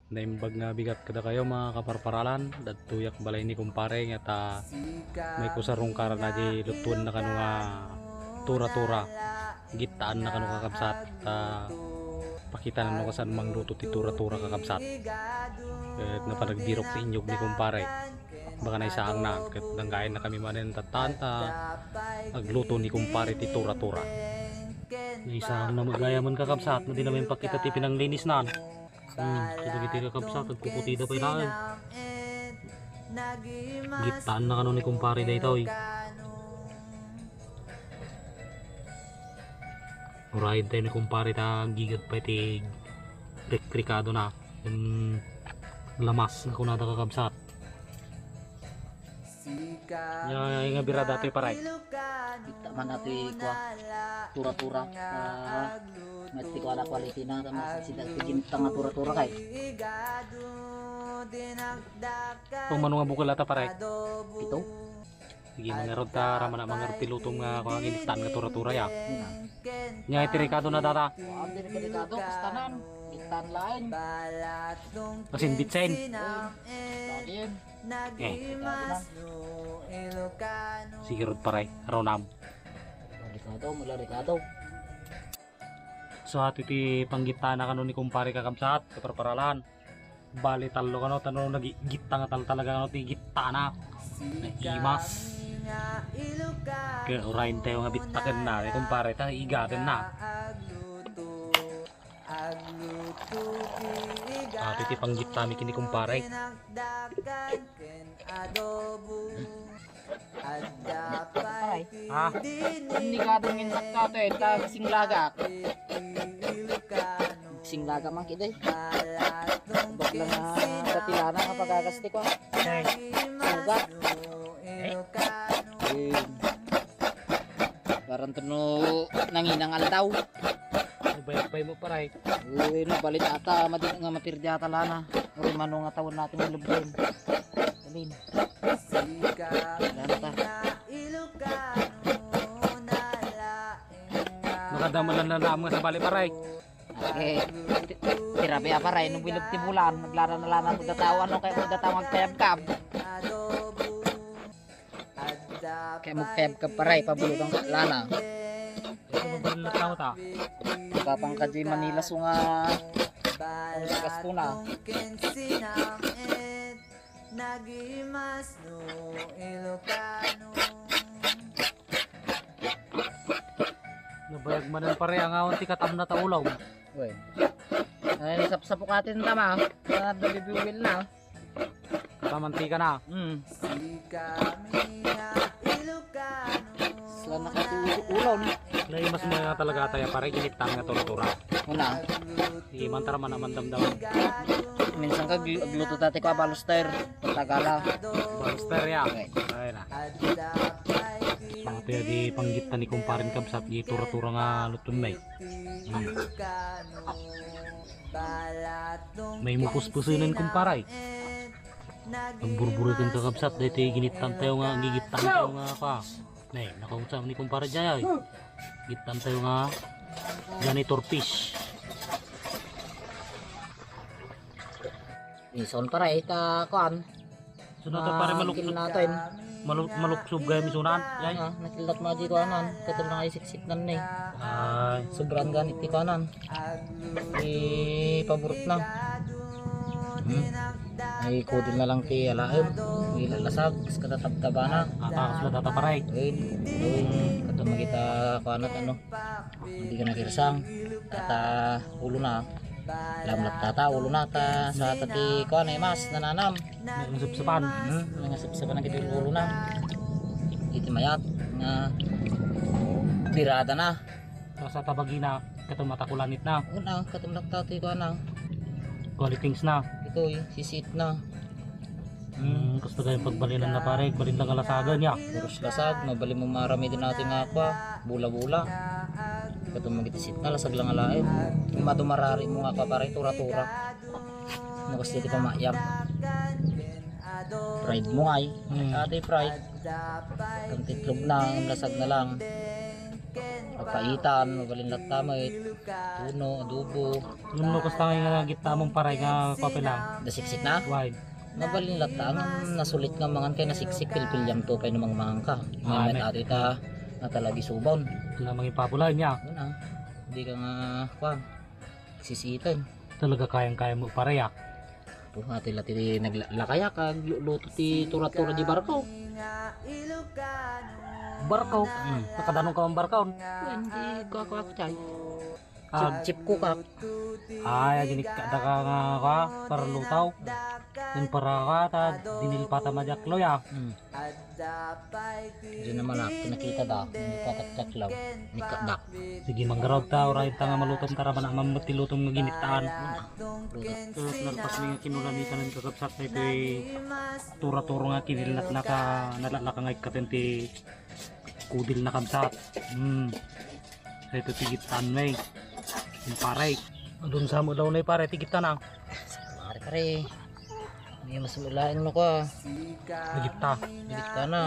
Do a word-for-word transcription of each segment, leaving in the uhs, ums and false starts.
Naimbag nga bigat kadakayo, mga kaparparalan, dadtoyak balay ni kumpare nga ta may kusarungkaran a di lutuenna kano nga tura-tura. Gittaanna kano, kakabsat, ta pakitanan no kasano mangluto ti tura-tura, kakabsat. Ket napan nagbirok ti inyog ni kumpare. Baka naisaangna, ket nanggaennakami manen tatta ta agluto ni kumpare ti tura-tura. Naisaangna met gayamen, kakabsat, no di na maipakita ti pinanglinisnan. Hmm, kadagiti kakabsat, agkukutida pay laeng. Gittaanna kano ni kumpare daytoy. Urayen tayo ni kumpare ta aggigad pay ti rikrikadona. Ken lamas nga kunada, kakabsat. Nya, nga birada ti, pare. Kita man ati kua, tura-tura. Ah, mati kua na quality na, tama sa sida ti ginta nga tura-tura kay. Kung mano nga bukel ata, pare? Ito? Sige, mangarod ta, ramana, mangarod ti lutom nga kua, ginittan nga tura-tura ya. Yun na. Nya, iti rikado na data. Wow, delikado, kastanan. Gintan lain. Asin bitsen. Lain. Eh. Sige rod, pare, aronam. Delikado, mula delikado. So, ati ti panggittana kano ni kumpare, kakabsat, kaparparalan. Bali, tallo kano, tano nagigitta nga tal-, talaga kano ti gittana. Naimas. Kaya urayen tayo nga bittakenna, ni kumpare, ta igatenna. Ati ti panggittami kini kumpare. Ay. Ha? Hindi ka doon yung sakto eh, ta singlaga. Singlaga man kita eh. Bakla nga katilana nga pagagasti ko. Eh. Sugat. Eh. Ayun. Parang tuno nanginang aldaw. Bayad pay mo, paray. Uy, no, balit ata, madi nga mapirdi ata lana. Uri mano nga tawon natin yung lubin. Alin? Lana ta. Makadamalan na naman nga sa bali, paray. Okay. Ti-, tirabi apa ray, no bilog ti bulan, naglana na lana mo dataw, ano kaya mo dataw magpayabkab? Kaya magpayabkab, paray, pabulutan ka lana. Ito, mabalin na tao ta. Papang ka di Manila, so nga, ang gasto na. Nagimas no Ilocano. Nabayag manen, pare, ang awan ti katam na taulaw. Uy. Ay, sapsapok atin tama. Ah, nabibiwil na. Kamantika na. Hmm. Sika mi nga Ilocano. Saan na kasi ulo, ulo, no? Naimas mo nga talaga tayo, pare, ginittan nga tura-tura. Una. Sige, mantara man naman damdaman. Minsan ka gl-, agluto dati ko, ah, baluster. Tagala. Baluster, ya. Okay. Ay na. Pati di panggitta ni kumparin kabsat, di tura-tura nga luton na eh. Hmm. May mupuspusunan, kumparay. Ang burburitong kakabsat, dahil ginittan tayo nga, gigittan tayo nga pa. Nay, nakausap ni kumpare Jay, ay. Gittan tayo nga janitor fish. Ison para ita kuan. Sunod to, pare, ah, maluk-, kin natin. Malu-, maluksog kayo misunan, Jay? Ah, nakilat mo di kuanan. Katul na nga isiksik nan ni. Ay. Sobrang ganit ti kuanan. Ipaburot na. Hmm. Ay, kudil na lang ti alaem. Ilalasag, kas katatabtaba na. Atakas na tataparay. Ayun. Ayun. Kato magita kuanat, ano. Hindi ka nakirsang. Tata ulo na. Lamlat tata ulo na. Ta sa tati kuan ay mas nananam. Nangasapsapan. Hmm, nangasapsapan na kita ulo na. Iti mayat nga birada na. Basta tabagina, katon matakulanit na. Una, katon laktati ko na. Qualities na. Itoy, sisit na. Hmm, gusto kayo pagbalinan na, pare, balin lang alasagan niya. Puros lasag, mabali mo marami din natin nga kwa, bula-bula. Katon mo gitisit na, lasag lang alain. Madumarari mo nga kwa, pare, tura-tura. Nakas dito pamayam. Pride mo ay. Hmm. Ate pride. Kang titlog na, ang lasag na lang. Papaitan, mabalin latta met. Tuno, adobo. Nung lukas ta nga gitta mong paray nga kape lang. Nasiksik na? Wine. Mabalin latta, nasulit nga mangan kay nasiksik, pilpiliam to pay no mangmangan ka. Ah, Ngayon, ne. Ati ta, natalagi subon. Wala mangipabulan niya. Una, di ka nga, kwan, sisitan. Talaga kayang-kaya mo paray, ah. Pu, ati la ti naglakaya, kag lu-, luto ti tura-tura di barko. Barko? Hmm. Nakadanong ka ang barko? Hindi ko, ako, ako, chay. Ah. Chip, chip ko ka. Ay, aginikka da ka nga, ka, para lutaw. Yung para ka, ta, dinilpata madiakloy, ah. Hmm. Diyan naman, ah, nakita da, yung patatyaklaw, ni Kadak. Sige, manggarod ta, urayan ta nga malutom ta, raman naman ti lutom nga ginitaan. Luto. Tapos nalpas mi nga kinulamitan ng kakabsat na ito'y tura-tura nga kinilnat na ka, nalalaka nga ikkaten ti kudil na kabsat. Hmm. Ito ti gittan na eh. Yung pare. Adun sa mo daw na yung pare, ti gittan na. Pare, pare. Hindi mas mulain mo ko, ah. Di gitta. Di gitta na.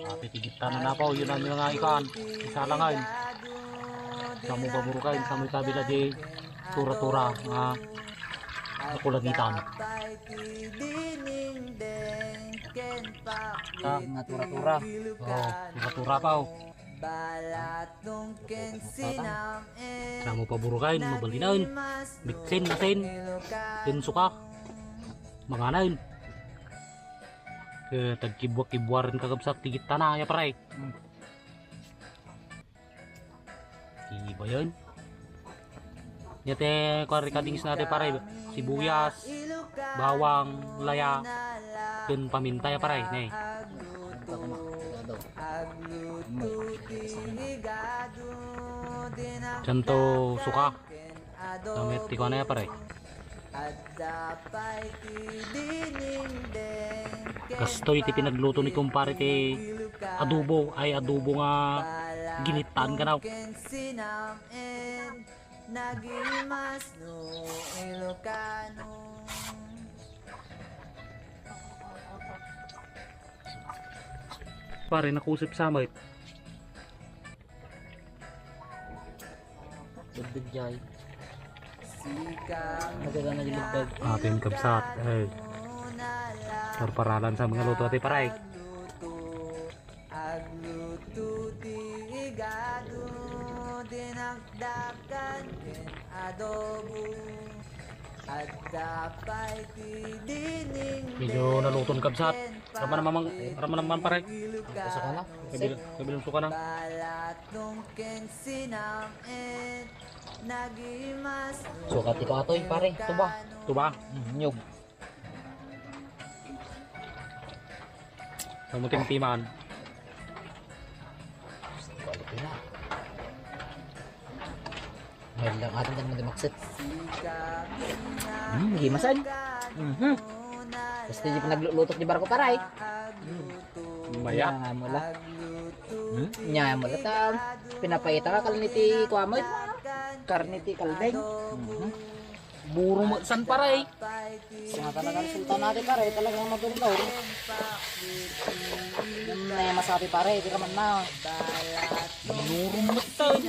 Ati ti gittan na napaw, yun ang nga ikan. Isa lang ngayon. Sa mo paburukain, sa mo itabila di tura-tura nga nakulagitan. Ka nga tura-tura. Oh, tura-tura pa, oh. Sa mo paburukain, mabalinain. Bitsin, asin. Din suka. Manganain. Kaya tagkibwa-kibwa rin kakabsat ti gittan na, ya pare. Hmm. Iba yun. Nya ti, kuwan, recordings natin, pare. Sibuyas, bawang, laya, ken paminta ya, pare, ne. Diyan to suka. Gamit ti kuwan ya, pare. Kastoy ti pinagluto ni kumpare ti adobo, ay adobo nga ginitaan kanaw. Pare, nakusip sa met. Dugdug jay. Nagagana yung dugdug. Atin kabsat, eh. Parparalan sa mga luto, ate, paray. Agluto ti igado, dinakdakan ken adobo. Adda pay ti dining Medyo naluton, kabsat. Rama naman, rama naman, pare. Ang kasakana. Kabil-, kabilong suka na. Balatong ken sinam-en, nagimas Sukat ti katoy, pare. Tuba. Tuba. Mm, nyug. Kamuting piman. Quality na. Ngayon lang atin dyan madimaksit. Hmm, gimasan. Mhm. Basta di pa naglulutok di barko, paray. Maya. Nga mula. Hmm? Nya mula ta. Pinapaita ka kalni ti kuamoy. Karni ti kaldeng. Mhm. Buro mo san, paray. Sa nga talaga resulta natin, pare, talagang madurdaw. May masabi, pare, di ka man na. Buro mo tayo.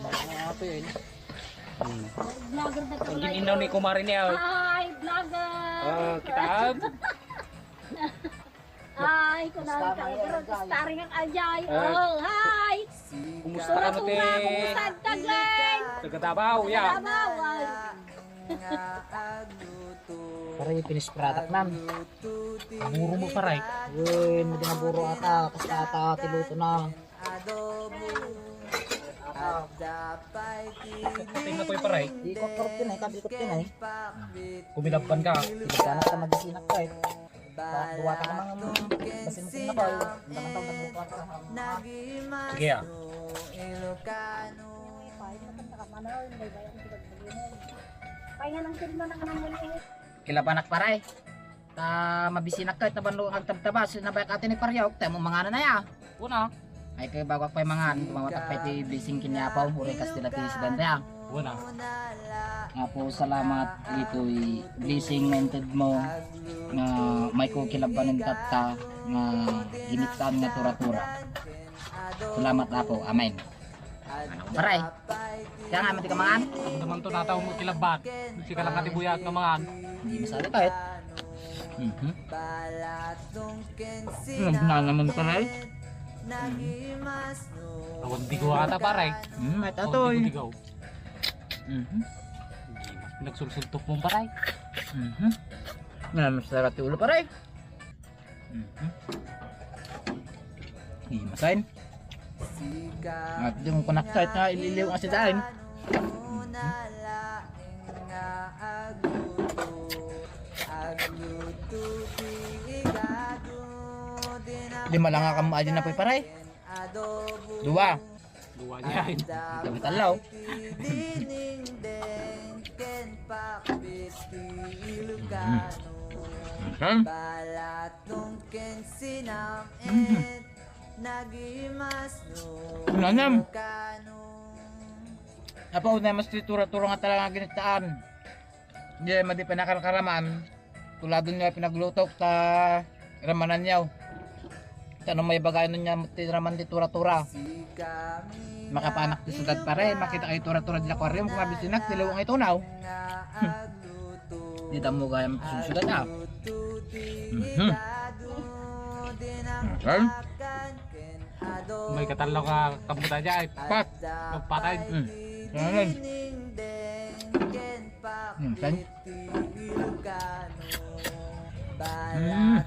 Ano nga ito yun? Hmm. Vlogger na Ang talaga ginaw ni ito. Kumari niya. Hi, vlogger! Ah, kita. Ay, kunang ka, pero starring ang Ajay. Ah. Oh, hi! Kumusta ka, Mate? Kumusta ka, Glenn? Taga Davao, ya. Taga Davao, ay. Pare, finished product nan. Buro mo, pare. Uy, hindi na buro ata. Kasta ata, tiluto na. Adobo. Adda pay ti Tingnan ko yung pare. Ikot-ikot yun eh, ikot-ikot yun eh. Kumilabban ka. Ikot-ikot na sa magisinak ka eh. Duwa ka namang basin mo na ba? Ang tawag ng bukas sa Sige, ah. Kaya nang pirma ng kanang muli. Kilabanak, pare. Ta mabisinak ka, ta banlo agtabtaba, sinabayak atin ni Paryaw, ta mo mangana na ya. Una. Ay, kay bago pay mangan, tumawat pay ti bising kini Apaw, uri kas ti lati si Danda ya. Una. Apo, salamat itoy blessing nga inted mo nga may kukilabanen tatta nga ginittan nga tura-tura. Salamat, Apo. Amen. Paray. Kaya nga, mati ka mangan? Ang naman to, nataw mo kilabat. Sika lang ati buyat nga mangan. Hindi masali kahit. Mhm. Ano na naman, paray? Awan digo ata, paray. Hmm, may Awan tatoy. Digo-digo. Mhm. Nagsulsultok mo, paray. Mhm. Nga, masarap ti ulo, paray. Mhm. Di masain. At di mo kunakta, ita, ililiw ang sidain. Lima lang nga kamo, adi na po'y paray. Dua. Dua niya. Ang talaw. Hmm. Nanam. Apa una mas ti tura-tura nga talaga ginitaan. Di, madi panakarkaraman. Tuladon nga pinaglutok ta ramananyaw. Ta no may bagay no niya ti raman ti tura-tura. Makapanak ti sudad pare, makita ay tura-tura di aquarium kung abisinak ti lawang ito now. Di ta mo gayam sudad ah. Mhm. Okay. May katalo ka kamuta dyan. Pat. Magpatay. Hmm. Ano yun? Hmm, kan? Hmm.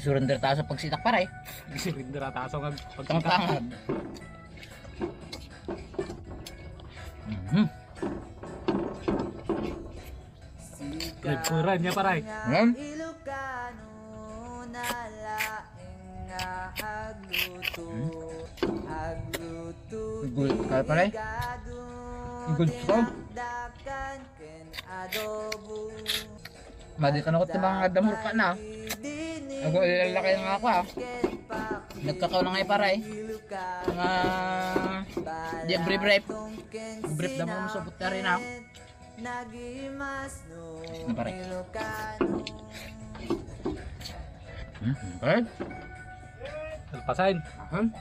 Surrender tayo sa pagsitak, pare. Surrender tayo sa pagsitak. Tangtangad. Mhm. Nagpura niya, paray. Yan. Igul, kaya, paray. Igul ko. Madi ka na ko ti mga damurka na. Ako ilalakay nga ako, ah. Nagkakaw na nga, paray. Nga, di brief-brief. Brief na mo, masupot ka rin, ah. Na, pare. Hmm, okay. Alpasan. Aham.